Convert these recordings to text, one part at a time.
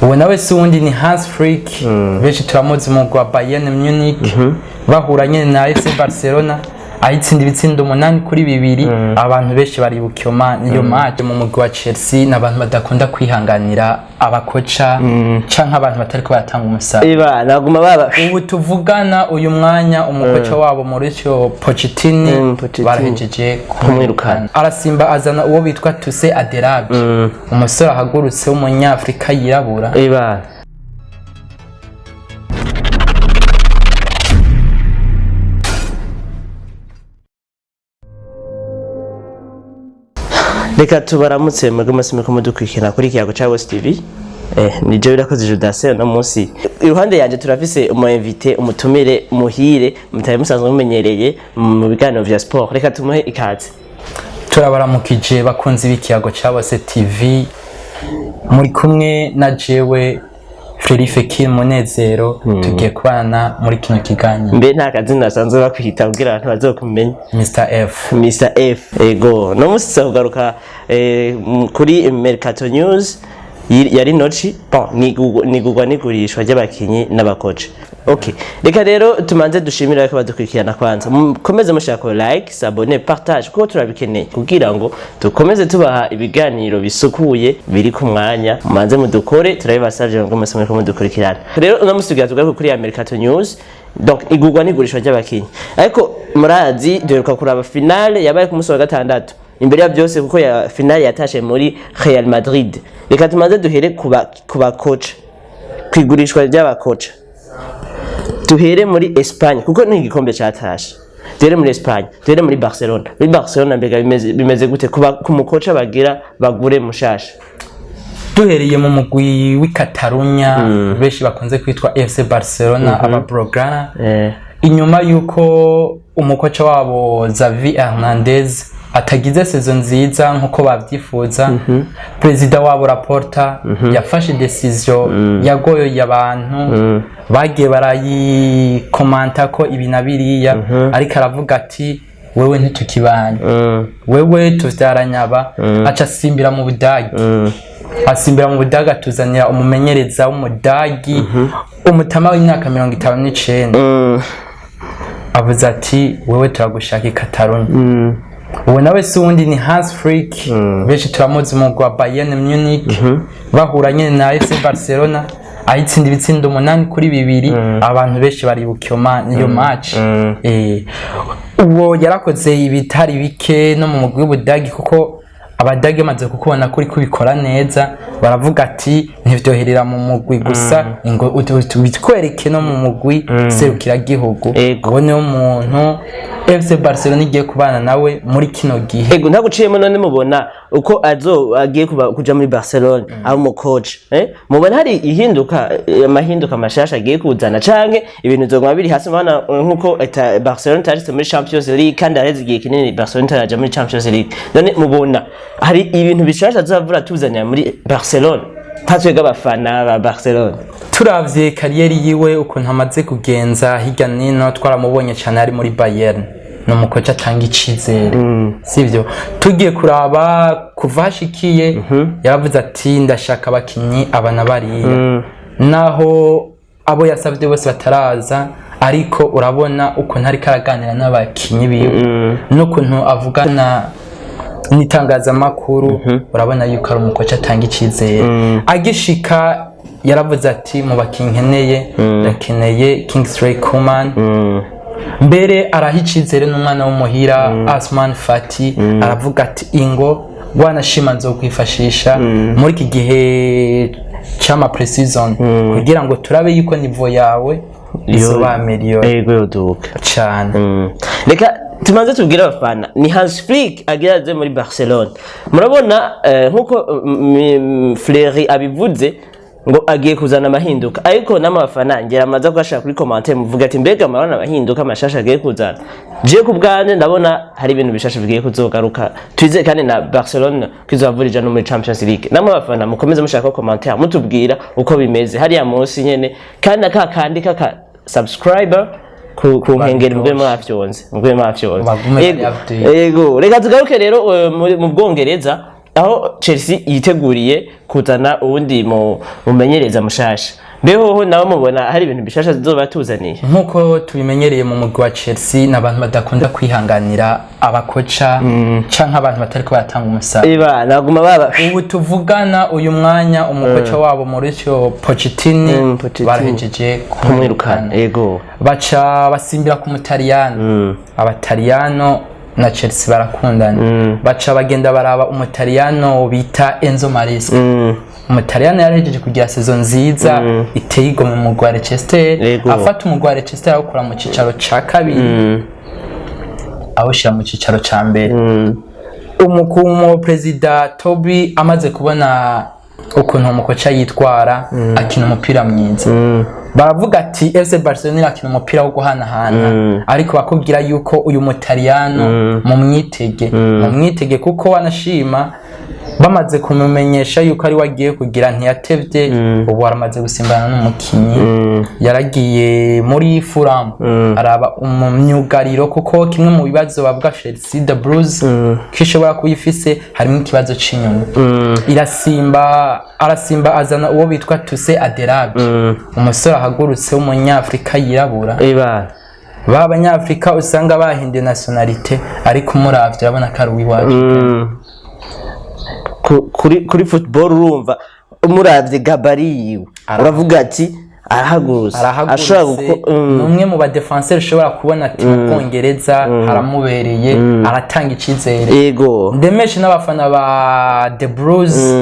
Uwo nawe si uwundi, ni Hans Flick. Benshi turamuzi mu wa Bayern Munich, bahura nyene na FC Barcelona ayitsinda ibitsindo 8-2. Abantu benshi baribuka iyo match mu mugwi wa Chelsea. N'abantu badakunda kwihanganira abakoca canke abantu batariko baratanga umusaruro. Eba naguma baba. Ubu tuvugana uyu mwanya, umukoca wabo Mauricio Pochettino Pochettino. barahejeje kumwirukana. Arasimba azana uwo bitwa Tosin Adarabioyo, umusore ahagurutse w'umunyafrika yirabura. Eba. Reka tubaramutse mwebwe mwese muriko mudukurikirana kuri Ikiyago ca West TV. Ni jewe Irakoze Judase. Uno munsi iruhande yanje turafise umu invité, umutumire muhire mutari musanzwe mumenyereye mu biganiro vya sport. Reka tumuhe ikaze. Turabaramukije bakunzi b'Ikiyago ca Bose TV, muri kumwe na jewe Frederic Kim Munezero, tugiye kubana muri kino kiganiro. Mbe nta kazina basanzwe bakwita kugira abantu bazokumenye? Mr F. Mr F. Ego, no musi tuza kugaruka kuri Mercato News yari noci bon nigugwa n'igurishwa ry'abakinyi n'abakoca. Okay, reka rero tumanze dushimire ko badukurikirana. Kwanza mukomeze mushaka like, s'abonner, partage, kuko turabikeneye kugira ngo dukomeze tubaha ibiganiro bisukuye biri ku mwanya. Mumanze mudukore, turabibasavye ngo mwese muriko mudukurikirana. Rero uno musi tugira tugaruke kuri ya Mercato News, donc igurwa n'igurishwa ry'abakinyi. Ariko murazi duheruka kuraba finale yabaye ku munsi wa gatandatu. Imbere ya byose, kuko ya finale yatashe muri Real Madrid, reka tumanze duhere ku bakoca, kwigurishwa ry'abakoca. Duhere muri Espagne kuko ni igikombe catashe. Duhere muri Espagne, duhere muri Barcelona. Muri Barcelona mbega bimeze gute kuba ku mukoca bagira bagure mushasha? Duhereye mu mugwi w'i Catalunya benshi bakunze kwitwa FC Barcelona, aba Blaugrana, inyuma y'uko umukoca wabo Xavi Hernandez atagize saison nziza nk'uko babyifuza, perezida wabo Laporta yafashe décision yagoye abantu, bagiye barayikomanta ko ibi na biriya, ariko aravuga ati: "Wewe ntitukibanye, wewe tuvyaranye aba." Aca asimbira mu Budagi, asimbira mu Budagi atuzanira umumenyereza w'Umudagi, umutama w'imyaka 59. Avuze ati: "Wewe turagushaka i Catalunya." Uwo nawe si uwundi, ni Hans Flick. Benshi turamuzi mu wa Bayern Munich, bahura nyene na FC Barcelona ayitsinda ibitsindo 8-2. Abantu benshi baribuka iyo match. Uwo yarakoze ibitari bike no mu mugwi w'Ubudagi, kuko Abadagi bamaze kukubona ko uri kubikora neza baravuga ati: "Ntivyoherera mu mugwi gusa, ngo bitwereke no mu mugwi serukiragihugu." Uwo niwo muntu FC Barcelona igiye kubana nawe muri kino gihe. Ego, ntaguciyemo. None mubona uko azo agiye kuja muri Barcelona aba umucoach, mubona hari ihinduka, amahinduka mashasha agiye kuzana, canke ibintu bizoguma biri hasi? Mubona nkuko Barcelona itashitse muri Champions League, kandi hareze igihe kinini Barcelona itaraja muri Champions League. None mubona hari ibintu bishasha azovura tuzanira muri Barcelona, nka abafana ba Barcelona? Turavye carrière yiwe ukuntu amaze kugenza hirya nino, twaramubonye cyane ari muri Bayern, ni umukoca atanga icizere, sivyo? Tugiye kuraba kuva hashikiye, yaravuze ati: "Ndashaka abakinyi aba na bariya." Naho abo yasavye bose bataraza, ariko urabona ukuntu ariko araganira n'abakinyi biwe n'ukuntu avugana n'itangazamakuru, urabona yuko ari umukoca atanga icizere. Agishika yaravuze ati: "Mu bakinyi nkeneye, ndakeneye Kingsley Coman." Mbere araha icizere n'umwana w'umuhira Ansu Fati, aravuga ati: "Ingo wanashima nzokwifashisha muri iki gihe c'ama pre-season kugira ngo turabe yuko niveau yawe izoba améliorée." Ego, yoduka. Cane. Reka tumanze tubwire abafana ni Hans Flick agira aze muri Barcelona. Murabona nkuko Fleury abivuze ngo agiye kuzana amahinduka, ariko n'amafana ngera amaze kugashira kuri commentaire muvuga ati: "Mbega murabona amahinduka mashasha agiye kuzana?" Je ku bwanjye ndabona hari ibintu bishasha bigiye kuzogaruka. Twizeye kandi na Barcelona kizavurija no muri Champions League. Namwe abafana mukomeze mushaka commentaire mutubwira uko bimeze hariya munsi nyene, kandi aka kandi kaka subscriber ku nkengeri mube mwafyonze. Bagume bari Ego, update. ego, reka tugaruke rero mu Bwongereza. Aho Chelsea yiteguriye kuzana uwundi mu mumenyereza mushasha, mbeho nawe mubona hari ibintu bishasha zizoba tuzaniye? Nk'uko tubimenyereye mu mugwi wa Chelsea, ni abantu badakunda kwihanganira abakoca canke abantu batariko baratanga umusaruro. Eba naguma baba. Ubu tuvugana uyu mwanya, umukoca wabo Mauricio Pochettino Pochettino. barahejeje kumwirukana. kumwirukana. Baca basimbira ku Mutaliyano. Abataliyano na Chelsea barakundana. Baca bagenda baraba Umutaliyano bita Enzo Maresca. Umutaliyano yarahejeje kugira saison nziza iteye igomwe mu mugwi wa Leicester. Afata umugwi wa Leicester awukura mu cicaro ca kabiri, awushira mu cicaro ca mbere. Umukumo perezida Toby amaze kubona ukuntu umukoca yitwara, akina umupira mwiza, baravuga ati FC Barcelona irakina umupira wo guhanahana, ariko bakubwira yuko uyu Mutaliyano mumwitege, mumwitege, kuko wanashima bamaze kumumenyesha yuko ari we agiye kugira. Ntiyatevye, ubu aramaze gusimbana n'umukinyi. Yaragiye muri Fulham araba umyugariro, kuko kimwe mu bibazo bavuga Chelsea, the Blues, ko ishobora kuba ifise harimo ikibazo c'inyuma. Irasimba, arasimba, azana uwo bitwa Tuse Adelaide, umusore ahagurutse w'Umunyafrika yirabura. Eba. Ba Banyafrika usanga bahinduye nationalité, ariko umuravye urabona ko ari uw'iwacu. Kuri football, urumva umuravye gabarit yiwe, uravuga ati arahagurutse, ashobora Arahagurutse. Ni umwe mu ba défenseur ushobora kubona ati mu Bwongereza haramubereye, aratanga icizere. Ndemeshe n'abafana ba The Blues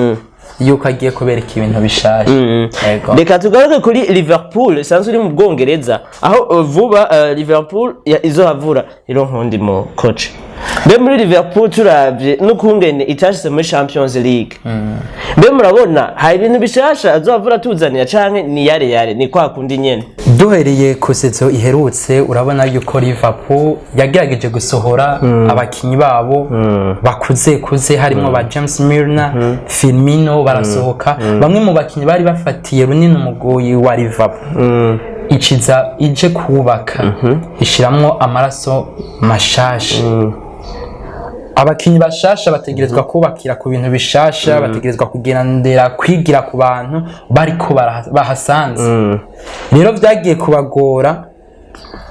yuko agiye kubereka ibintu bishasha. Yego. Reka tugaruke kuri Liverpool isanzwe iri mu Bwongereza, aho vuba Liverpool izohavura ironka uwundi mu coach. Mbe muri Liverpool, turavye n'ukungene itashitse muri Champions League, mbe murabona hari ibintu bishasha azohavura tuzanira, canke ni yare yare, ni kwa kundi nyene? Duhereye ku saison iherutse, urabona yuko Liverpool yagerageje gusohora abakinyi babo bakuze kuze, harimo ba James Milner, Firmino, barasohoka. Bamwe mu bakinyi bari bafatiye runini umugoyi wa Liverpool, ikiza ije kubaka, ishiramwo amaraso mashasha. Abakinyi bashasha bategerezwa kubakira ku bintu bishasha, bategerezwa kugendera kwigira ku bantu bariko bahasanze. Rero vyagiye kubagora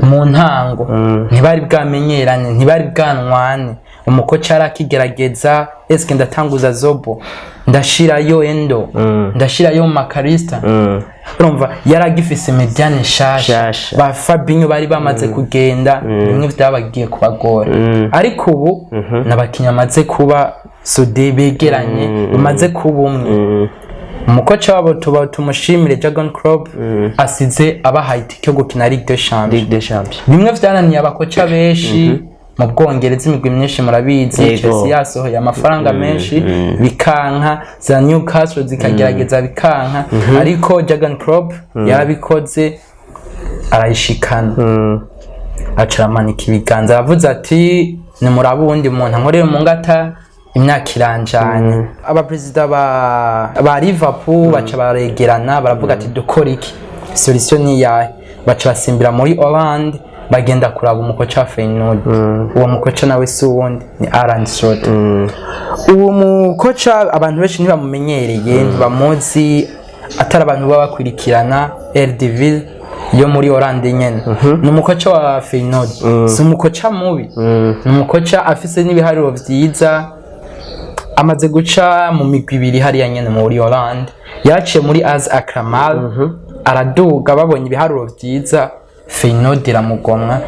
mu ntango, ntibari bwamenyerane, ntibari bwanwane. Umukoca yarakigerageza: eske ndatanguza Zobo, ndashirayo Endo, ndashirayo Mac Allister? Urumva yaragifise médiane nshasha. Nshasha. Ba Fabinho bari bamaze kugenda, bimwe vyabagiye kubagora, ariko ubu n'abakinyi bamaze kuba soudés, begeranye, bamaze kuba umwe. Umukoca wabo tuba tumushimire, Jurgen Klopp, asize abahaye itike yo gukina Ligue des Champions. Ligue des Champions. Bimwe vyananiye abakoca benshi mu Bwongereza, imigwi myinshi murabizi. Chelsea yasohoye amafaranga menshi bikanka, za Newcastle zikagerageza bikanka, ariko Jurgen Klopp yarabikoze, arayishikana. Aca aramanika ibiganza, aravuze ati nimurabe uwundi muntu ankorere mu ngata, imyaka iranjanye. Abaperezida ba Liverpool baca baregerana, baravuga ati dukora iki? Solution ni iyahe? Baca basimbira muri Hollande, bagenda kuraba umukoca wa Feyenoord. Uwo mukoca nawe si uwundi, ni Arne Slot. Uwo mukoca abantu benshi ntibamumenyereye, ntibamuzi, atari abantu baba bakurikirana Eredivisie yo muri Hollande nyene. Ni umukoca wa Feyenoord, si umukoca mubi, ni umukoca afise n'ibiharuro vyiza. Amaze guca mu migwi ibiri hariya nyene muri Hollande. Yaciye muri AZ Alkmaar, araduga, babonye ibiharuro vyiza, Feyenoord iramugomwa.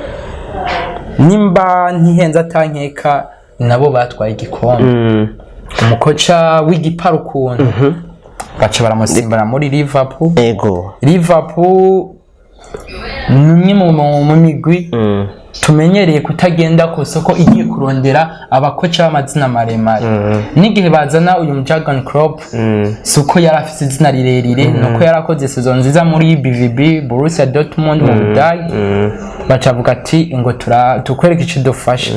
Nimba ntihenze, atankeka, nabo batwaye igikombe. Umukoca w'igipara ukuntu, baca baramusimbura muri Liverpool. Liverpool ni umwe mu migwi tumenyereye kutagenda ku isoko igiye kurondera abakoca b'amazina maremare. N'igihe bazana uyu Jurgen Klopp, si uko yari afise izina rirerire, ni uko yari akoze saison nziza muri BVB, Borussia Dortmund mu Budage. Baca bavuga ati ngo tukwereke icyo dufashe.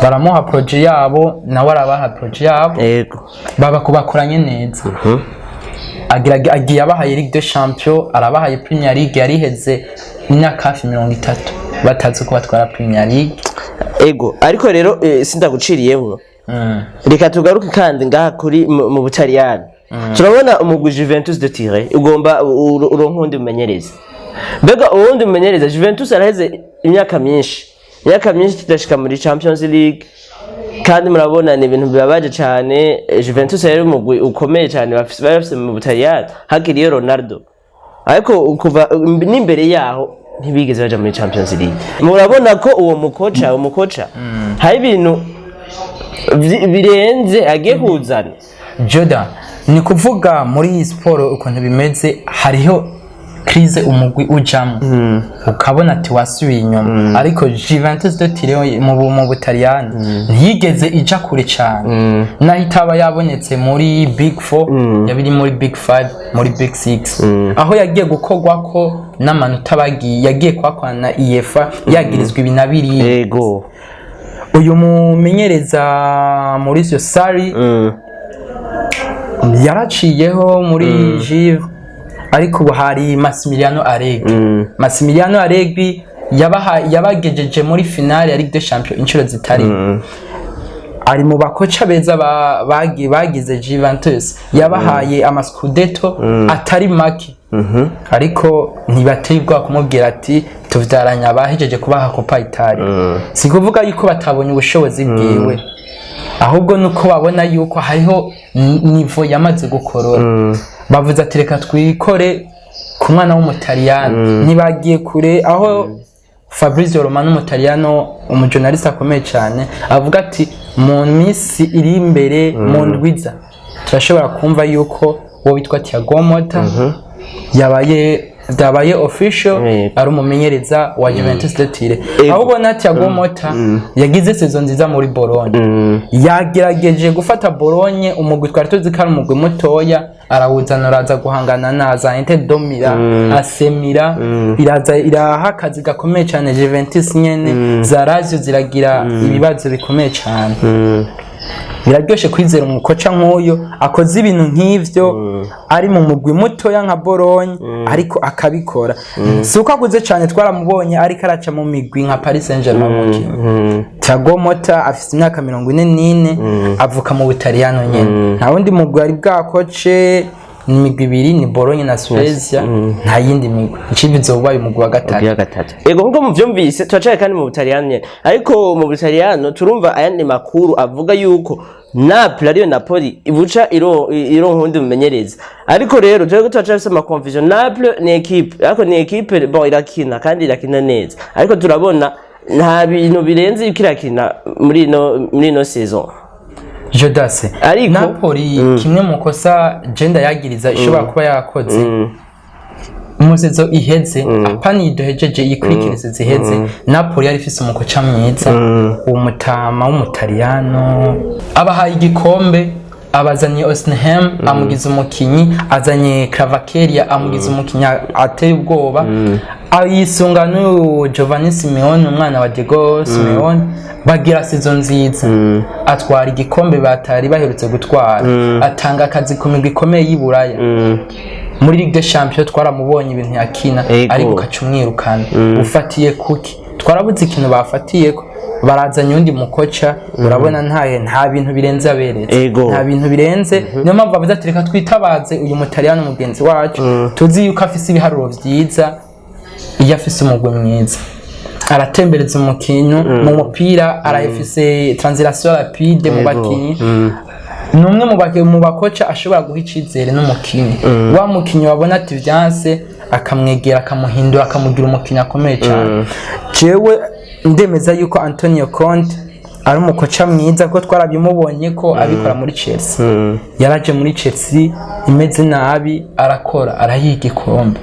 Baramuha projet yabo, nawe arabaha projet yabo. Baba kubakoranye neza. Agira agiye abahaye Ligue des Champions, arabahaye Premier League. Yariheze imyaka hafi 30 batazi ko batwara Premier League. Ego, ariko rero sindaguciriyemwo. Reka tugaruke kandi ngaha kuri mu Butaliyani. Turabona umugwi Juventus de Turin ugomba uronke uwundi mumenyereza. Mbega uwundi mumenyereza, Juventus araheze imyaka myinshi tudashika muri Champions League, kandi murabona ni ibintu bibabaje cyane. Juventus yari umugwi ukomeye cyane bari bafise mu Butaliyani hakiriyo Ronaldo, ariko kuva n'imbere yaho ntibigeze baja muri Champions League. Murabona ko uwo mukoca hari ibintu birenze agiye kuzana. Jordan, ni kuvuga muri iyi siporo ukuntu bimeze, hariho crise umugwi ujamo ukabona ati wasubiye inyuma, ariko Juventus de Turin mu Butaliyani ntiyigeze ija kure cyane, naho itaba yabonetse muri Big Four, yabiri muri Big Five, muri Big Six, aho yagiye gukorwa ko n'amanota bagiye yagiye kwakwana na UEFA, yagirizwa ibi na biriya. Uyu mumenyereza Mauricio Sarri yaraciyeho muri Juve, ariko ubu hari Massimiliano Allegri. Massimiliano Allegri yabagejeje muri finale ya Ligue des Champions inshuro zitari, ari mu bakoca beza bagize Juventus, yabahaye ama scudetto atari make, ariko ntibateye ubwoba kumubwira ati tuvyaranye abahejeje kubaha Coppa Italia. Si kuvuga yuko batabonye ubushobozi bwiwe, ahubwo nuko babona yuko hariho niveau yamaze gukorora, bavuze ati reka twikore ku mwana w'Umutaliyani. Ntibagiye kure, aho Fabrizio Romano, Umutaliyano, umujournaliste akomeye cyane, avuga ati mu minsi iri imbere, mu ndwiza, turashobora kumva yuko uwo witwa Thiago Motta yabaye official, ari umumenyereza wa Juventus de Turin. Aho ubona Thiago Motta yagize saison nziza muri Bologna, yagerageje gufata Bologna, umugwi twari tuzi ko ari umugwi mutoya, arawuzana uraza guhangana na za Inter de Milan, AC Milan, iraza iraha akazi gakomeye cyane Juventus nyene, za Lazio ziragira ibibazo bikomeye cyane. Biraryoshe kwizera umukoca nk'uyu akoze ibintu nk'ivyo ari mu mugwi mutoya nka Bologna, ariko akabikora. Si uko aguze cyane, twaramubonye ariko araca mu migwi nka Paris Saint-Germain. Mu Thiago Motta afise imyaka 44, avuka mu Butaliyano nyene. Nta wundi mugwi ari bwakoce, ni imigwi ibiri, ni Bologna na Spezia, nta yindi migwi. Icivizo ubaye umugwi wa gatatu. Ubwa gatatu. Ego, nkuko muvyumvise, turacaye kandi mu Butaliyano nyene, ariko mu Butaliyano turumva ayandi makuru avuga yuko Napoli, ariyo Napoli, ibuca ironka uwundi mumenyereza. Ariko rero turiko turacafise ama confusion. Napoli ni équipe, ariko ni équipe bon irakina kandi irakina neza, ariko turabona nta bintu birenze yuko irakina muri ino saison. Jodase, Napoli, kimwe mu kosa jenda yagiriza ishobora kuba yakoze mu saison iheze, apana iduhejeje, ikurikirize ziheze, Napoli yari ifise umukoca mwiza, uwo mutama w'Umutaliyano, abahaye igikombe, abazaniye Osimhen amugize umukinyi, azanye Kvaratskhelia amugize umukinyi ateye ubwoba, ayisunga n'uyu Giovanni Simeone, umwana wa Diego Simeone, bagira saison nziza, atwara igikombe batari baherutse gutwara, atanga akazi ku migwi ikomeye y'i Buraya. Muri Ligue des Champions twaramubonye ibintu yakina, ariko ukaca umwirukana ufatiye kuki? Twarabuze ikintu bafatiyeko. Barazanye undi mukoca, urabona nta bintu birenze aberetse. Nta bintu birenze. Niyo mpamvu bavuze ati reka twitabaze uyu Mutaliyano mugenzi wacu, tuzi yuko afise ibiharuro vyiza iyo afise umugwi mwiza, aratembereza umukino mu mupira, arafise transition rapide mu bakinyi. Ni umwe mu bakoca ashobora guha icizere n'umukinyi, wa mukinyi wabona ati vyanse, akamwegera, akamuhindura, akamugira umukinyi akomeye cyane. Jewe ndemeza yuko Antonio Conte ari umukoca mwiza, kuko twarabimubonye ko abikora muri Chelsea. Yaraje muri Chelsea imeze nabi, arakora, arahiga igikombe.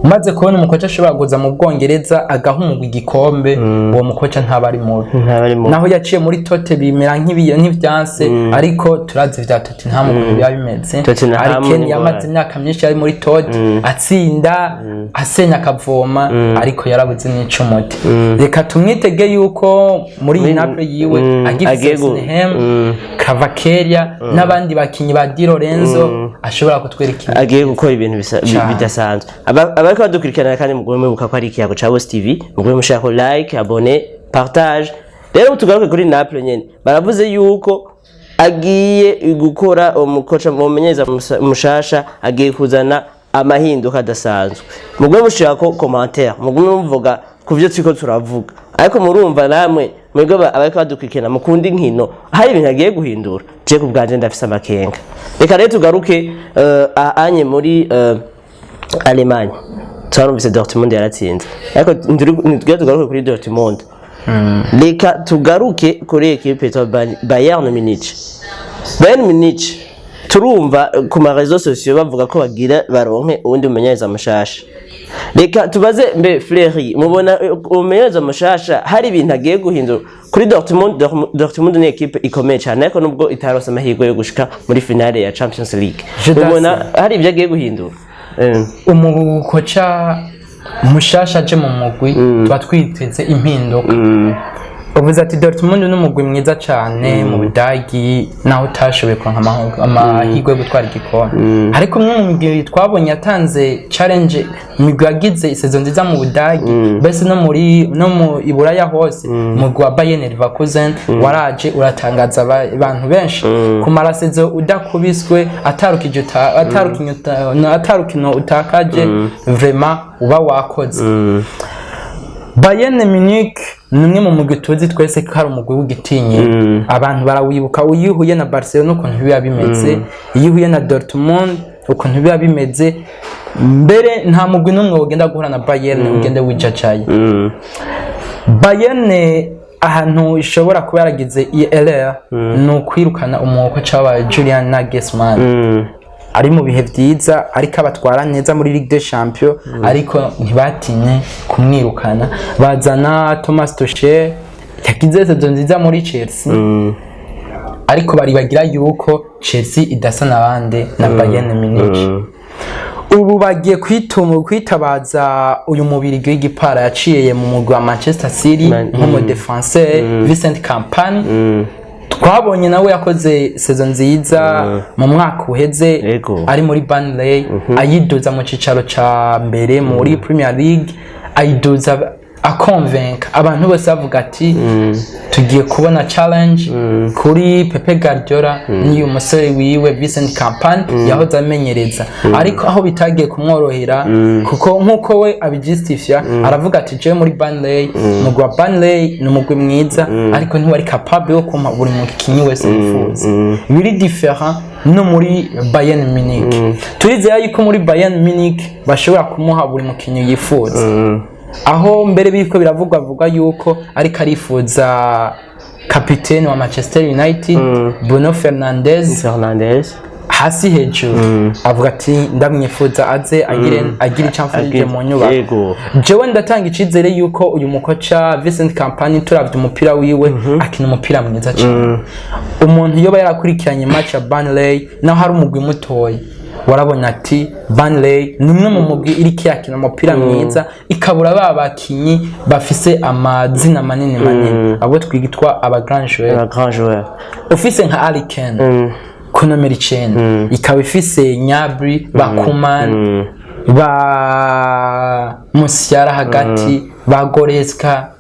Umaze kubona umukoca ashobora kuza mu Bwongereza agaha umugwi igikombe, uwo mukoca ntaba ari mubi. Ntaba ari mubi. Naho yaciye muri Tote bimera nk'ivyanse, ariko turazi vya Tottenham ukuntu biba bimeze. Tottenham Harry Kane ni yamaze imyaka myinshi yari muri Tote, atsinda, asenya akavoma, ariko yarabuze n'icumuti. Reka tumwitege yuko muri iyi Napoli yiwe agifise Osimhen, Kvaratskhelia n'abandi bakinyi ba Di Lorenzo, ashobora kutwereka ibintu agiye gukora ibintu Cane. bidasanzwe. Abariko badukurikirana kandi mugume mwibuka ko ari ikiyago ca Boss TV, mugume mushirako like, abonner, partage. Rero tugaruke kuri Naples nyene, baravuze yuko agiye gukora umukoca, mumenyereza mushasha agiye kuzana amahinduka adasanzwe. Mugume mushirako commentaire, mugume muvuga ku byo turiko turavuga, ariko murumva namwe mwebwe abariko badukurikirana mukunda inkino, hari ibintu agiye guhindura. Je ku bwanje ndafise amakenga. Reka rero tugaruke anye muri Allemagne. Twarumvise Dortmund yaratsinze, ariko ntitugire tugaruke kuri Dortmund, reka tugaruke kuri ekipe yitwa Bayern Munich. Bayern Munich turumva ku ma réseaux sociaux bavuga ko bagira baronke uwundi mumenyereza mushasha. Reka tubaze mbe Fleury, mubona umumenyereza mushasha hari ibintu agiye guhindura kuri Dortmund? Dortmund ni ekipe ikomeye cyane, ariko nubwo itarose amahirwe yo gushika muri finale ya Champions League, Judas. mubona hari ibyo agiye guhindura? Umukoca mushasha aje mu mugwi, tuba twiteze impinduka. Uvuze ati Dortmund ni umugwi mwiza cyane mu Budagi, naho utashoboye kuronka amahirwe yo gutwara igikombe, ariko umwe mu migwi twabonye yatanze challenge, imigwi yagize i saison nziza mu Budagi, mbese no muri no mu Iburaya hose, umugwi wa Bayern Leverkusen waraje uratangaza abantu benshi. Kumara saison udakubiswe, atarukije atarukino utakaje, vraiment uba wakoze. Bayern Munich ni umwe mu mugwi tuzi twese ko hari umugwi w'igitinyiro, abantu barawibuka iyo uhuye na Barcelona ukuntu biba bimeze, iyo uhuye na Dortmund ukuntu biba bimeze. Mbere nta mugwi n'umwe wogenda guhura na Bayern ugende wijajaye. Bayern ahantu ishobora kuba yaragize iyi erreur ni ukwirukana umukoca wa Julian Nagelsmann ari mu bihe byiza, ariko abatwara neza muri Ligue des Champions, ariko ntibatinye kumwirukana, bazana Thomas Tuchel yagize saison nziza muri Chelsea, ariko baribagira yuko Chelsea idasa n'abandi na Bayern Munich. Ubu bagiye kwitabaza uyu mubiri w'igipara yaciye mu mugwi wa Manchester City nk'umu défenseur, Vincent Kompany. Twabonye nawe yakoze saison nziza mu mwaka uheze ari muri Burnley, ayiduza mu cicaro ca mbere muri Premier League, ayiduza akonvenka abantu bose, bavuga ati tugiye kubona challenge kuri Pepe Guardiola n'uyu musore wiwe Vincent Kompany yahoze amenyereza. Ariko aho bitagiye kumworohera, kuko nk'uko we abijustifia, aravuga ati jewe muri Burnley, umugwi wa Burnley ni umugwi mwiza, ariko ntiwari capable wo kumpa buri mukinyi wese yifuza. Biri différent no muri Bayern Munich. Turizera yuko muri Bayern Munich bashobora kumuha buri mukinyi yifuza, aho mbere biriko biravugwa vuga yuko ariko arifuza kapiteni wa Manchester United, Bruno Fernandes. Fernandes. Hasi hejuru avuga ati ndamwifuza aze agire icyo amfashije mu nyubako. Jewe ndatanga icizere yuko uyu mukoca Vincent Kompany, turavye umupira wiwe, akina umupira mwiza cyane. Umuntu yoba yarakurikiranye match ya Burnley, naho hari umugwi mutoyi, warabona ati Burnley ni umwe mu mugwi iriko yakina umupira mwiza, ikabura ba bakinyi bafise amazina manini manini, abo twitwa aba grand joueur. Un grand joueur. Ufise nka Harry Kane ku nomero 9, ikaba ifise Gnabry, ba Coman, ba Musiala hagati, ba Goretzka,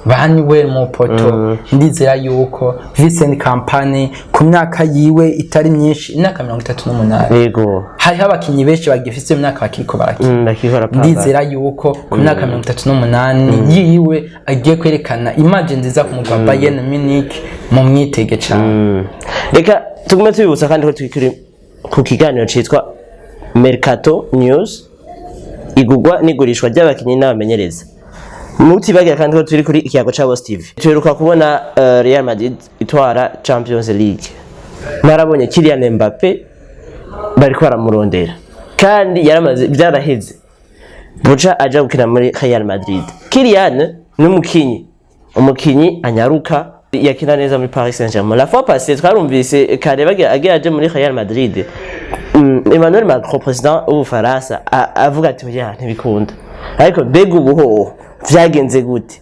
ba Neuer mu poto, ndizera yuko Vincent Kompany ku myaka yiwe itari myinshi, imyaka 38, hariho abakinyi benshi bagifise imyaka bakiriko barakina. Bakikora pamba. Ndizera yuko ku myaka 38 yiwe agiye kwerekana image nziza ku mugwi wa Bayern Munich, mu mwitege cyane. Reka tugume tubibutsa kandi ko turi ku kiganiro citwa Mercato News, igurwa n'igurishwa ry'abakinyi n'abamenyereza. Mutibagira kandi ko turi kuri Ikiyago ca Boss TV. Tuheruka kubona Real Madrid itwara Champions League, narabonye Kylian Mbappe bariko baramurondera kandi yaramaze, byaraheze buca aja gukina muri Real Madrid. Kylian ni umukinyi anyaruka, yakina neza muri Paris Saint-Germain. La fois passée twarumvise kare bagira agiye aje muri Real Madrid, Emmanuel Macron, président w'Ubufaransa, avuga ati oya, ntibikunda. Ariko mbega ubuhoho vyagenze gute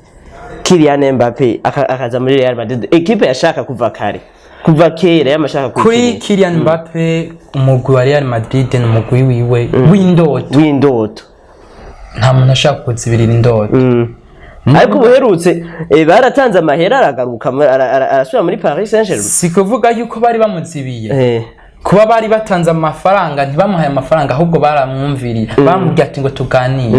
Kylian Mbappe akaza muri Real Madrid, equipe yashaka kuva kare, kuva kera yamashaka Kuri kuyikinira? Kylian Mbappe, umugwi wa Real Madrid ni umugwi wiwe w'indoto. W'indoto. Nta muntu ashaka kuzibirira indoto. Ariko ubuherutse baratanze amahera, aragaruka arasubira muri Paris Saint-Germain. Si kuvuga yuko bari bamuzibiye. Kuba bari batanze amafaranga, ntibamuhaye amafaranga, ahubwo baramwumviriye, bamubwiye ati: "Ngo tuganire,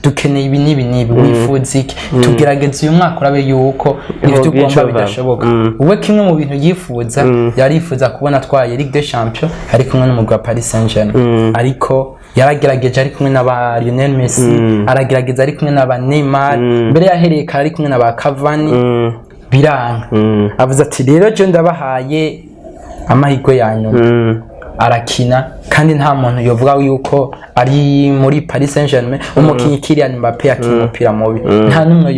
dukeneye ibi n'ibi n'ibi, wifuza iki? Tugerageze uyu mwaka urabe yuko ibyo Hogira ugomba ico bidashoboka." We kimwe mu bintu yifuza, yarifuza kubona atwaye Ligue des Champions ari kumwe n'umugwi wa Paris Saint-Germain, ariko yaragerageje ari kumwe na ba Lionel Messi, aragerageza ari kumwe na ba Neymar, mbere yahereye kare ari kumwe na ba Cavani, biranga. Avuze ati: "Rero je ndabahaye amahirwe ya nyuma." Arakina, kandi nta muntu yovuga yuko ari muri Paris Saint-Germain umukinyi Kylian Mbappe akina umupira mubi. Nta n'umwe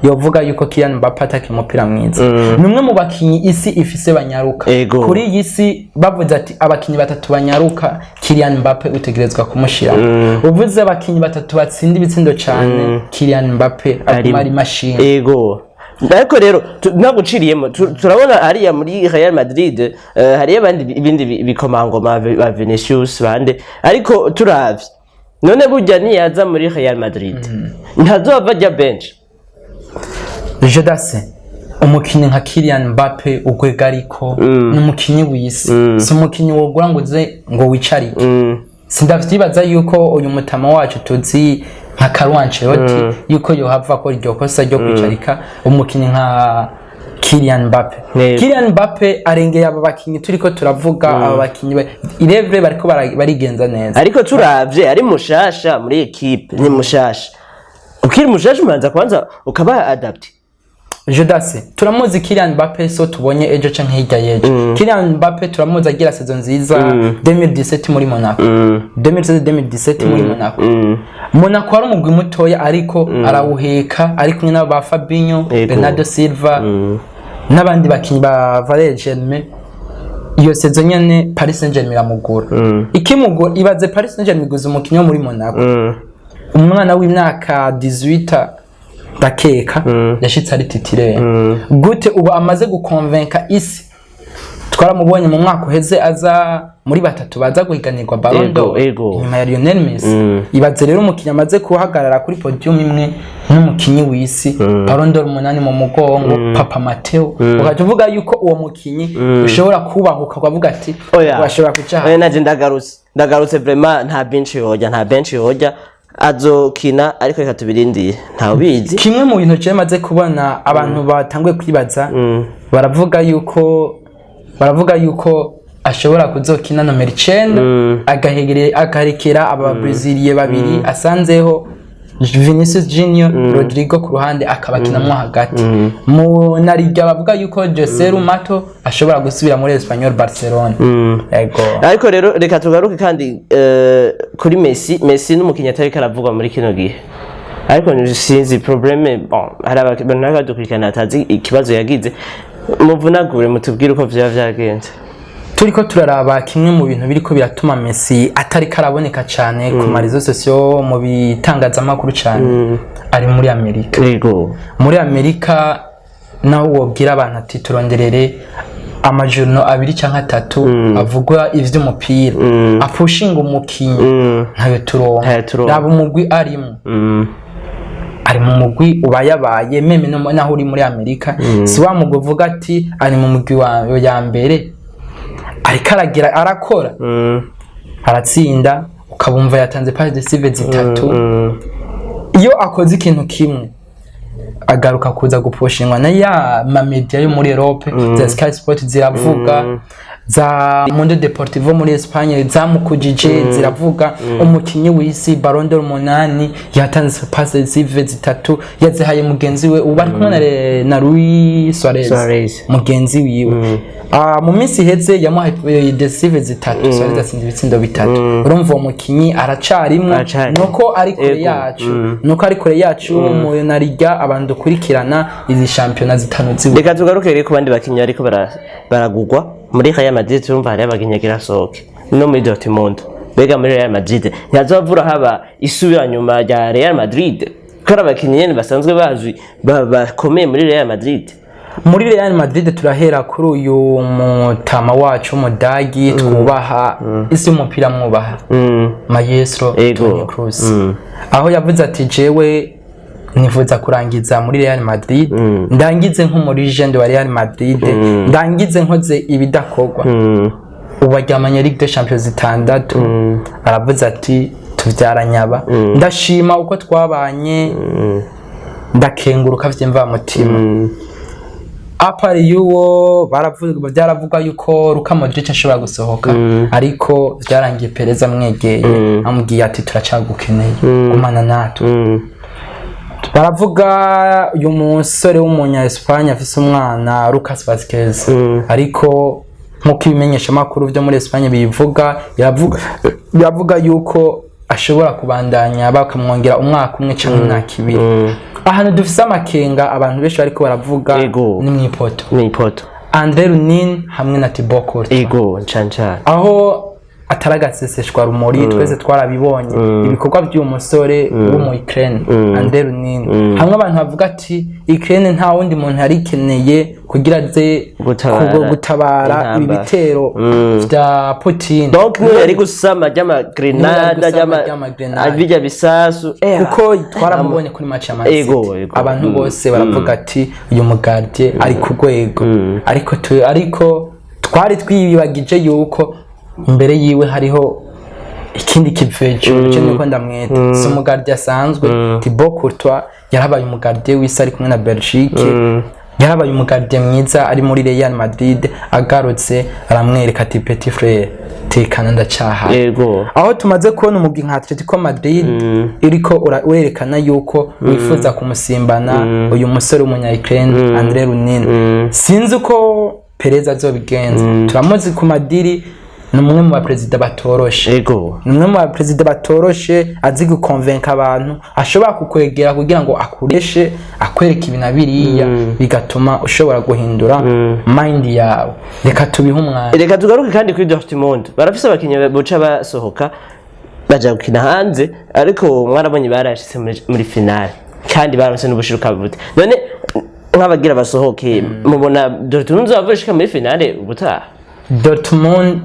yovuga yuko Kylian Mbappe atakina umupira mwiza. Ni umwe mu bakinyi isi ifise banyaruka. Kuri iyi si bavuze ati abakinyi batatu banyaruka, Kylian Mbappe utegerezwa kumushira. Uvuze abakinyi batatu batsinda ibitsindo cyane, Kylian Mbappe aguma ari machine. Ego, ariko rero ntaguciriyemo, turabona hariya muri Real Madrid hariyo abandi ibindi bikomangoma ba Vinicius bande, ariko turavye none burya niyaza muri Real Madrid ntazova ajya bench? Jodase, umukinnyi nka Kylian Mbappe urwego ariko ni umukinnyi w'isi, si umukinnyi wogura ngo uze ngo wicarike. Sindavyibaza yuko uyu mutama wacu tuzi nka Carlo Ancelotti yuko yohava akora iryo kosa ryo kwicarika umukinnyi nka Kylian Mbappe. Kylian Mbappe arengeye aba bakinyi turiko turavuga. Aba bakinyi irevre bariko barigenza neza. Ariko turavye ari mushasha muri équipe, ni mushasha, ukiri mushasha umanza kwanza ukaba adapté. Jodase, turamuzi Kylian Mbappe, so tubonye ejo canke hirya y'ejo. Kylian Mbappe turamuzi agira saison nziza 2017 muri Monaco, 2016 2017 muri Monaco. Monaco ari umugwi mutoya, ariko arawuheka ari kumwe n'aba Fabinho, Bernardo Silva n'abandi bakinyi ba Valère Germain. Iyo saison nyene Paris Saint-Germain iramugura, ikimugura. Ibaze Paris Saint-Germain iguze umukinyi wo muri Monaco, umwana w'imyaka 18 ndakeka, yashitse ari titulaire gute? Ubu amaze gukonvenka isi. Twaramubonye mu mwaka uheze aza muri batatu baza guhiganirwa Ballon d'Or inyuma ya Lionel Messi. Ibaze rero umukinyi amaze guhagarara kuri podium imwe n'umukinyi w'isi, Ballon d'Or 8 mu mugongo, Papa Mateo, ugaca uvuga yuko uwo mukinyi ushobora kubahuka ukavuga ati Oya. washobora kuca. Oya, naje ndagarutse vraiment, nta bench yojya, nta bench yojya, azokina, ariko reka tubirindiye, ntawe ubizi. Kimwe mu bintu je maze kubona abantu batanguye kwibaza, baravuga yuko ashobora kuzokina nomero 9, agaherekera aba Breziliye babiri asanzeho, Vinicius Junior, Rodrigo ku ruhande, akaba akinamwo hagati. Mu narirya bavuga yuko Joselu Mato ashobora gusubira muri Espanyol Barcelona. Ego. Ariko rero reka tugaruke kandi kuri Messi. Messi n'umukinnyi atariko aravugwa muri kino gihe, ariko sinzi problème. Bon, hari abantu bariko badukurikirana batazi ikibazo yagize, muvunagure mutubwire uko vyoba vyagenze. Turiko turaraba kimwe mu bintu biriko biratuma Messi atariko araboneka cyane ku ma réseaux sociaux, mu bitangazamakuru cyane, ari muri Amerika. Muri Amerika naho wobwira abantu ati turonderere amajourno abiri cyangwa atatu avugwa ivy'umupira, apushinga umukinyi, ntayo turonka. Ntayo turonka. Raba umugwi arimo, ari mu mugwi ubayabaye même naho uri muri Amerika, si wa mugwi uvuga ati ari mu mugwi wa ya mbere, ariko aragira arakora, aratsinda, ukabumva yatanze passe décisive zitatu. Iyo akoze ikintu kimwe, agaruka kuza gupushingwa na ya ma média yo muri Europe, za Sky Sport ziravuga, za Mundo Deportivo muri Espagne zamukujije, ziravuga umukinyi w'isi, Ballon d'Or 8, yatanze passe décisive zitatu, yazihaye mugenzi we, ubu ari kumwe na Luis Suarez, Suarez. mugenzi wiwe. Mu minsi iheze yamuhaye décisive zitatu, Suarez atsinda ibitsindo bitatu. Urumva uwo mukinyi aracarimwo. Aracarimwo. Nuko ari kure yacu, nuko ari kure yacu mu na Liga, abantu dukurikirana izi shampiyona zitanu ziwe. Reka tugaruke rero ku bandi bakinnyi bariko baragugwa muri Real Madrid. Turumva hariyo abakinnyi agira asohoke no muri Dortmund. Mbega muri Real Madrid ntihazovura haba isubira nyuma rya Real Madrid, ko ari abakinnyi nyene basanzwe bazwi bakomeye muri Real Madrid? Muri Real Madrid turahera kuri uyu mutama wacu w'umudagi twubaha, isi y'umupira mwubaha, Maestro Toni Kroos, aho yavuze ati jewe Nifuza kurangiza muri Real Madrid, ndangize nk'umu legend wa Real Madrid, ndangize nkoze ibidakorwa. Ubu aryamanye Ligue des Champions zitandatu. Aravuze ati: "Tuvyaranyaba, ndashima uko twabanye, ndakenguruka vy'imvamutima." À part y'uwo, baravuga, byaravugwa yuko Luka Modric ashobora gusohoka, ariko byarangiye Perez amwegeye, amubwiye ati: "Turacagukeneye, gumana natwe." Baravuga uyu musore w'umunya Espagne afise umwana, Lucas Vazquez, ariko nk'uko ibimenyeshamakuru byo muri Espagne bivuga, biravuga yuko ashobora kubandanya, bakamwongera umwaka umwe cyangwa imyaka 2. Ahantu dufise amakenga, abantu benshi bariko baravuga, ni mw'ipoto. Ni ipoto. Andre Lunin hamwe na Thibaut Courtois. Ego, ncane. Aho ataragaseseshwa rumuri, twese twarabibonye ibikorwa by'uyu musore wo mu Ukraine, Andre Lunin, hamwe abantu bavuga ati Ukraine nta wundi muntu yari ikeneye kugira aze gutabara gutabara ibi intambara. bitero vya Putin. Donc niyo yari gusama ry'ama grenade. Niwe yari gusama ry'ama grenade. Bijya bisasu. Kuko twaramubonye kuri match ya Man City. Ego, ego. Abantu bose baravuga ati uyu mu gardien ari ku rwego, ariko twari twiyibagije yuko imbere yiwe hariho ikindi kivejo cyo, niko ndamwita, si umu gardien asanzwe. Thibaut Courtois yarabaye umu gardien w'isi ari kumwe na Belgique, yarabaye umu gardien mwiza ari muri Real Madrid. Agarutse aramwereka ati: "Petit frère, tekana, ndacahaye." Aho tumaze kubona umugwi nka Atletico Madrid iriko urerekana yuko wifuza kumusimbana uyu musore w'umunya Ukraine, Andre Lunin. Sinzi uko Perez azobigenza, turamuzi ku ma deal, ni umwe mu baperezida batoroshe. Ni umwe mu baperezida batoroshe, azi gukonvenka abantu, ashobora kukwegera kugira ngo akureshe, akwereka ibi na biriya, bigatuma ushobora guhindura mind yawe. Reka tubihe umwanya. Reka tugaruke kandi kuri Dortmund. Barafise abakinyi boca basohoka baja gukina hanze, ariko mwarabonye barashitse muri finale kandi baronse n'ubushiruka bute. None nk'abagira basohoke, mubona Dortmund izova ishika muri finale ubutaha? Dortmund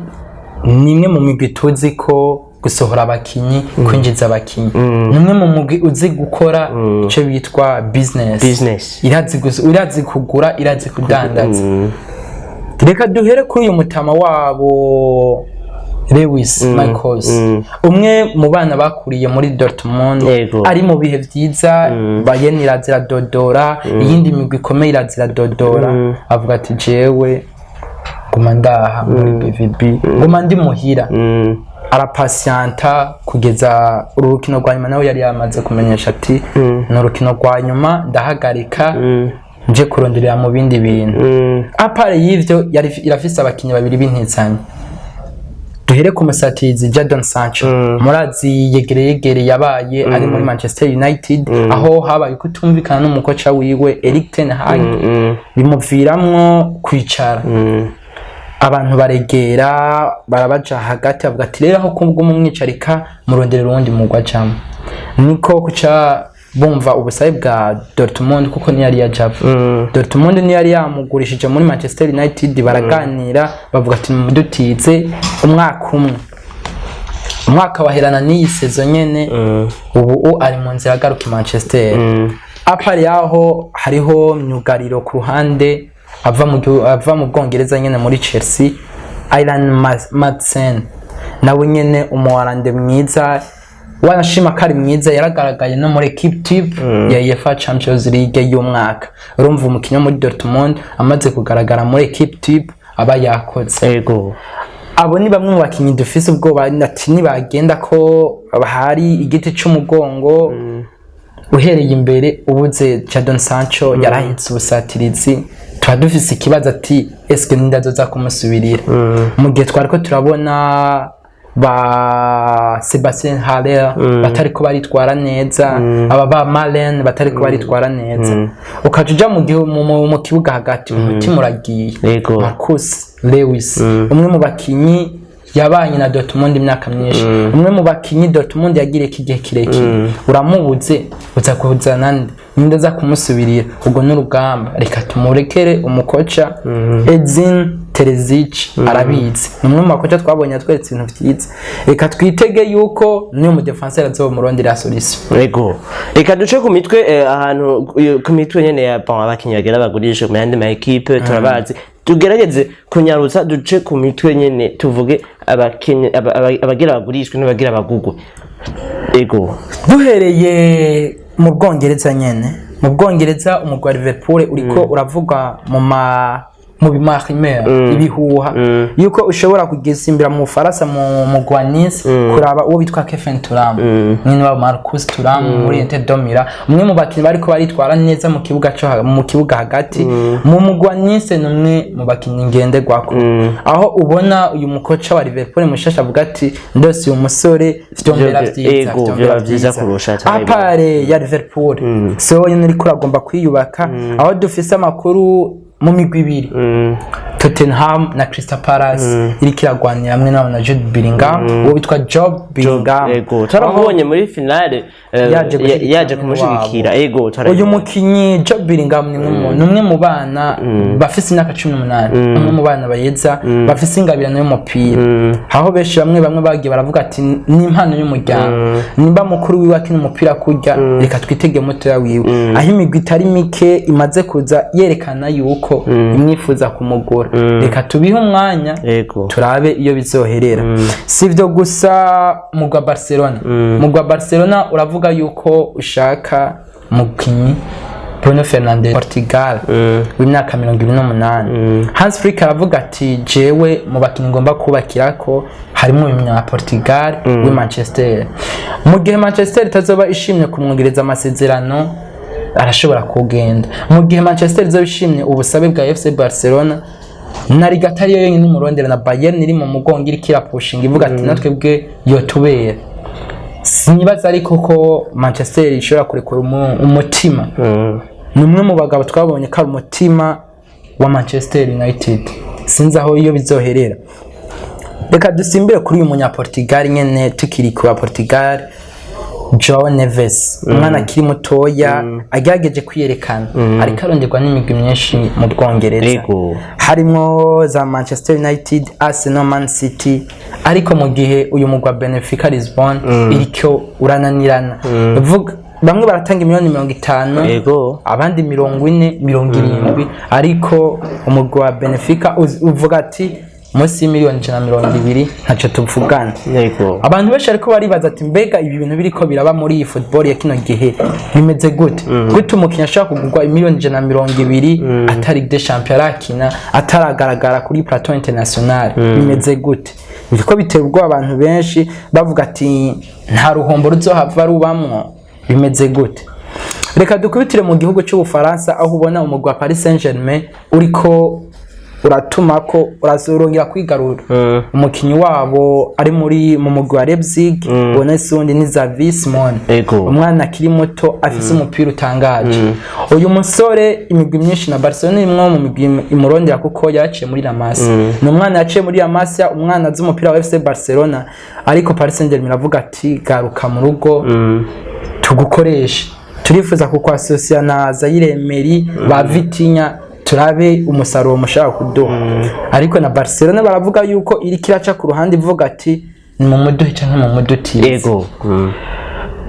ni imwe mu migwi tuzi ko gusohora abakinyi, kwinjiza abakinyi, ni umwe mu mugwi uzi gukora icyo bitwa business. Business. Irazi kugura, irazi kudandaza. Reka duhere kuri uyu mutama wabo Lewis Michaels, umwe mu bana bakuriye muri Dortmund, ari mu bihe byiza. Bayern iraziradodora, iyindi migwi ikomeye iraziradodora, avuga ati: "Jewe nguma ndaha muri BVB, nguma ndi muhira." Arapasiyanta kugeza uru rukino rwa nyuma. Nawe yari yamaze kumenyesha ati: "Ni urukino rwa nyuma, ndahagarika nje kuronderera mu bindi bintu." À part y'ivyo, yari irafise abakinyi babiri b'intizanyo. Duhere ku musatirizi Jadon Sancho. Murazi yegere yegere yabaye ari muri Manchester United, aho habaye kutumvikana n'umukoca wiwe Erik ten Hag, bimuviramwo kwicara. Abantu baregera, barabaja hagati, bavuga ati: "Rero aho kubwo mumwicarika, muronderera uwundi mugwa ajamwo." Niko kuca bumva ubusabe bwa Dortmund, kuko niyo yari yajava. Dortmund niyo yari yamugurishije muri Manchester United. Baraganira, bavuga ati: "Mudutize umwaka umwe." Umwaka waherana n'iyi saison nyene. Ubu ari mu nzira agaruka i Manchester. À part yaho, hariho myugariro ku ruhande ava mu Bwongereza nyene muri Chelsea, Ian Maatsen, nawe nyene umuwarande mwiza, wanashima ko ari mwiza, yaragaragaye no muri équipe type ya UEFA Champions League y'umwaka. Urumva umukinnyi wo muri Dortmund amaze kugaragara muri équipe type aba yakoze. Abo ni bamwe mu bakinnyi dufise ubwoba ati nibagenda ko hari igiti c'umugongo. Uhereye imbere, ubuze Jadon Sancho yarahitse ubusatirizi, tuba dufise ikibazo ati: "Eske ninde azoza kumusubirira?" Mu gihe twariko turabona ba Sebastien Haller batariko baritwara neza, aba ba Malen batariko baritwara neza, ukaja uja mu gihe mu kibuga hagati, umutima uragiye. Marcus Lewis, umwe mu bakinyi yabanye na Dortmund imyaka myinshi, umwe mu bakinyi Dortmund yagiriye igihe kirekire, uramubuze, uza kuzana nde? Ninde aza kumusubirira? Ubwo n'urugamba. Reka tumurekere umukoca Edin. Terzic arabizi, ni umwe mu bakoca twabonye atweretse ibintu vyiza. Reka twitege yuko n'uyu mudefenseur azomurondera solution. Ego, reka duce ku mitwe, ahantu ku mitwe nyene ya, bon, abakinyi bagera bagurishe mu yandi ma équipe turabazi. Tugerageze kunyarutsa, duce ku mitwe nyene, tuvuge abakinyi abagira bagurishwe n'abagira bagugwe. Ego. Duhereye mu Bwongereza nyene, mu Bwongereza umugwi wa Liverpool uriko uravuga mu bimahimera ibihuha yuko ushobora kugisimbira mu Bufaransa mu mugwi wa Nice kuraba uwo bitwa Khéphren Thuram, mwene wabo Marcus Thuram muri Inter de Milan, umwe mu bakinyi bariko baritwara neza mu kibuga cyo mu kibuga hagati mu mugwi wa Nice. Ni umwe mu bakinyi ngenderwako, aho ubona uyu mukoca wa Liverpool mushasha avuga ati: "Ndose uyu musore vyombera vyiza." Ego, vyombera vyoba vyiza kurusha turabibona. À part ya Liverpool, so wenyine uriko uragomba kwiyubaka, aho dufise amakuru mu migwi ibiri, Tottenham na Crystal Palace, iriko iragwanira hamwe n'abo na Jude Bellingham, uwo bitwa Job Bellingham. Ego, twaramubonye muri finale, Yaje gushigikira yaje mwene kumushigikira. wabo. Ego, Uyu twarabibonye. mukinyi Job Bellingham ni umwe mu bana bafise imyaka 18, umwe mu bana bayeza bafise ingabirano y'umupira, aho benshi bamwe bamwe bagiye baravuga ati: "Ni impano y'umuryango, nimba mukuru wiwe akina umupira kurya, reka twitege mutoya wiwe." Aho imigwi itari mike imaze kuza yerekana yuko imwifuza kumugura, reka tubihe umwanya turabe iyo bizoherera. Si ibyo gusa, mugwa Barcelona uravuga yuko ushaka mukinyi Bruno Fernandes, Portugal, w'imyaka 28. Hans Flick aravuga ati: "Jewe mu bakinyi ngomba kubakirako harimo uyu munya Portugal w'i Manchester." Mu gihe Manchester itazoba ishimye kumwongereza amasezerano, arashobora kugenda. Mu gihe Manchester izoba ishimye ubusabe bwa FC Barcelona, na Liga atari yo yonyine imurondera, na Bayern iri mu mugongo iriko irapushinga ivuga ati: "Natwe bwe yotubera." Sinibaza ariko ko Manchester ishobora kurekura umutima. Ni umwe mu bagabo twabonye ko ari umutima wa Manchester United. Sinzi aho iyo bizoherera. Reka dusimbire kuri uyu munyaportugal nyene, tukiri ku Portugal, Joao Neves, umwana akiri mutoya agerageje kwiyerekana, ariko aronderwa n'imigwi myinshi mu Bwongereza, harimwo za Manchester United, Arsenal, Man City. Ariko mu gihe uyu mugwa Benfica Lisbon iriko urananirana. Vuga, bamwe baratanga miliyoni 50, abandi 40, 70, ariko umugwi wa Benfica uvuga ati: "Munsi y'imiliyoni 120 ntacyo tuvugana." Abantu benshi ariko baribaza ati: "Mbega ibi bintu biriko biraba muri iyi football ya kino gihe bimeze gute? Gute umukinnyi ashobora kugurwa imiliyoni 120 atari Ligue des Champions arakina, ataragaragara kuri plateau international? Bimeze gute?" Biriko bitera ubwoba abantu benshi, bavuga ati: "Nta ruhombo ruzohava rubamwo? Bimeze gute?" Reka dukubitire mu gihugu cy'Ubufaransa, aho ubona umugwi wa Paris Saint-Germain uriko uratuma ko urazorongera kwigarura umukinyi wabo ari muri mu mugwi wa Leipzig. Ubona si wundi ni Xavi Simons, umwana akiri muto afise umupira utangaje. Uyu musore imigwi myinshi na Barcelona imwe mu migwi imurondera, kuko yaciye muri La Masia. Ni umwana yaciye muri La Masia, umwana azi umupira wa FC Barcelona, ariko Paris Saint-Germain iravuga ati: "Garuka mu rugo tugukoreshe, turifuza kukwasosiya na Zaire Emery, ba Vitinha, turabe umusaruro mushaka kuduha." Ariko na Barcelona baravuga yuko iriko iraca ku ruhande ivuga ati: "Ni mu muduhe canke mu mudutize."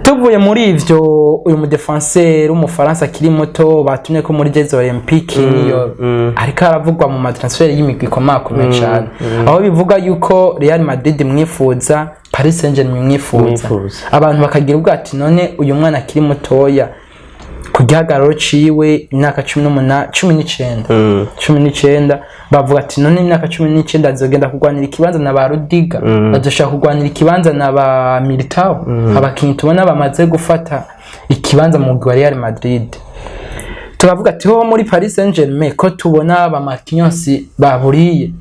Tuvuye muri ivyo, uyu mudefenseur w'umufaransa akiri muto batumye ko muri Jeux Olympiques niyo ariko aravugwa mu matransfer y'imigwi ikomakomeye cane, aho bivuga yuko Real Madrid imwifuza, Paris Saint-Germain imwifuza. Imwifuza. Abantu bakagira ubwo ati: "None uyu mwana akiri mutoya ku gihagararo ciwe, imyaka 18, 19, 19," bavuga ati: "None imyaka 19 azogenda kurwanira ikibanza na ba Rudiger, bazoshaka kurwanira ikibanza na ba Militao, abakinyi tubona bamaze gufata ikibanza mu mugwi wa Real Madrid?" Turavuga ati: "Ho muri Paris Saint-Germain ko tubona ba Marquinhos baburiye,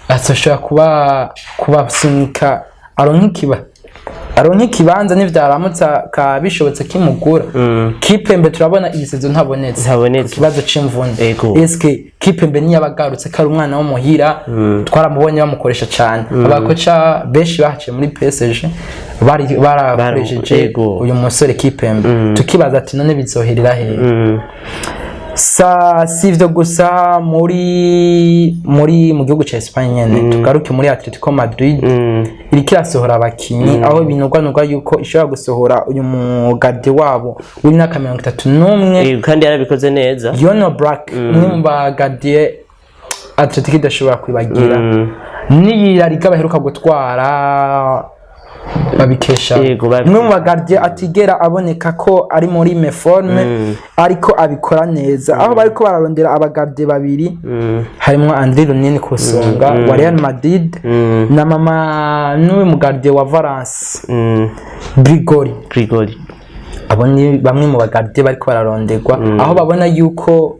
azoshobora kuba kubasunika aronka ikibanza nivyaramutsa ka bishobotse kimugura?" Kimpembe turabona iyi saison ntabonetse. Ntabonetse. Ku kibazo c'imvune. Eske Kimpembe niyabagarutse, ko ari umwana wo muhira, twaramubonye bamukoresha cane, abakoca benshi bahaciye muri PSG bari barakoresheje uyu musore Kimpembe, tukibaza ati: "None bizoherera hehe?" Sa si ivyo gusa, muri mu gihugu ca Espagne nyene, tugaruke muri Atletico Madrid, iriko irasohora abakinyi, aho binugwanugwa yuko ishobora gusohora uyu mu gardien wabo w'imyaka 31. Kandi yarabikoze neza. Jan Oblak, umwe mu ba gardien Atletico idashobora kwibagira, n'iyi La Liga baheruka gutwara babikesha umwe mu ba gardien atigera aboneka ko ari muri méforme, ariko abikora neza, aho bariko bararondera aba gardien babiri, harimwo Andriy Lunin ku isonga wa Real Madrid na mama n'uyu mu gardien wa Valence, Grigori. Grigori. Abo ni bamwe mu ba gardien bariko bararonderwa, aho babona yuko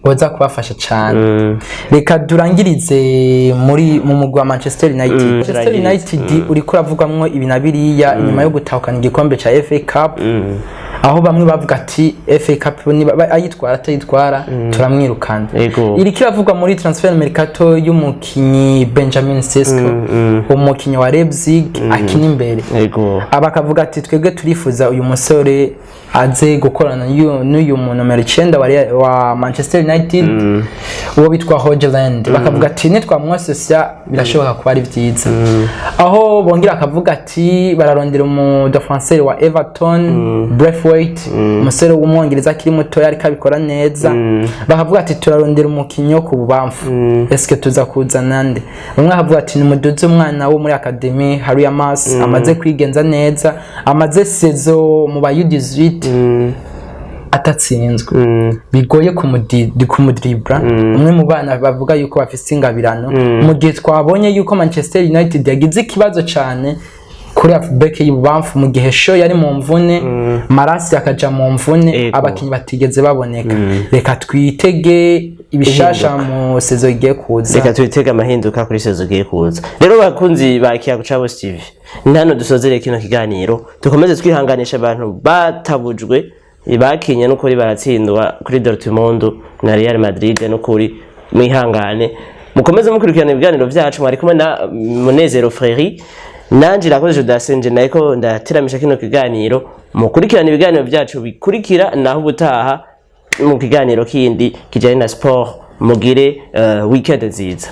boza kubafasha cyane. Reka durangirize mu mugwi wa Manchester United. Manchester Turangirize. United uriko uravugwamwo ibi na biriya inyuma yo gutahukana igikombe ca FA Cup, aho bamwe bavuga ati FA Cup niba ayitwara atayitwara turamwirukana. Iriko iravugwa muri transfer mercato y'umukinyi Benjamin Sesko, umukinyi wa Leipzig akina imbere. Aba akavuga ati twebwe turifuza uyu musore aze gukorana n'uyu mu nomero 9 wa Manchester United, uwo bitwa Hojlund. Bakavuga ati nitwamwasosya birashoboka kuba ari byiza. Aho bongera akavuga ati bararondera umu défenseur wa Everton, Braithwaite, umusore w'umwongereza akiri mutoya ariko abikora neza. Bakavuga ati turarondera umukinyi wo ku bubamfu, eske tuza kuzana nde? Bamwe bakavuga ati nimuduze umwana wo muri academy Harry Amass, amaze kwigenza neza, amaze saison mu ba U18 atatsinzwe, bigoye kumudiribura, umwe mu bana bavuga yuko bafise ingabirano, mu gihe twabonye yuko Manchester United yagize ikibazo cyane kuri half-back y'ibubamfu mu gihe Shaw yari mu mvune, Malacia akaja mu mvune, abakinyi batigeze baboneka. Reka twitege ibishasha mu saison igiye kuza. Reka twitege amahinduka kuri saison igiye kuza. Rero bakunzi ba Kiyago ca Bose TV, ni hano dusozereye kino kiganiro. Dukomeze twihanganisha abantu batabujwe, bakinye n'ukuri baratsindwa kuri Dortmund na Real Madrid. N'ukuri mwihangane, mukomeze mukurikirana ibiganiro vyacu. Mwari kumwe na Munezero Freri, nanje Irakoze Judasenje, nariko ndateramisha kino kiganiro. Mukurikirana ibiganiro vyacu bikurikira, naho ubutaha mu kiganiro kindi kijanye na sport. Mugire weekend nziza.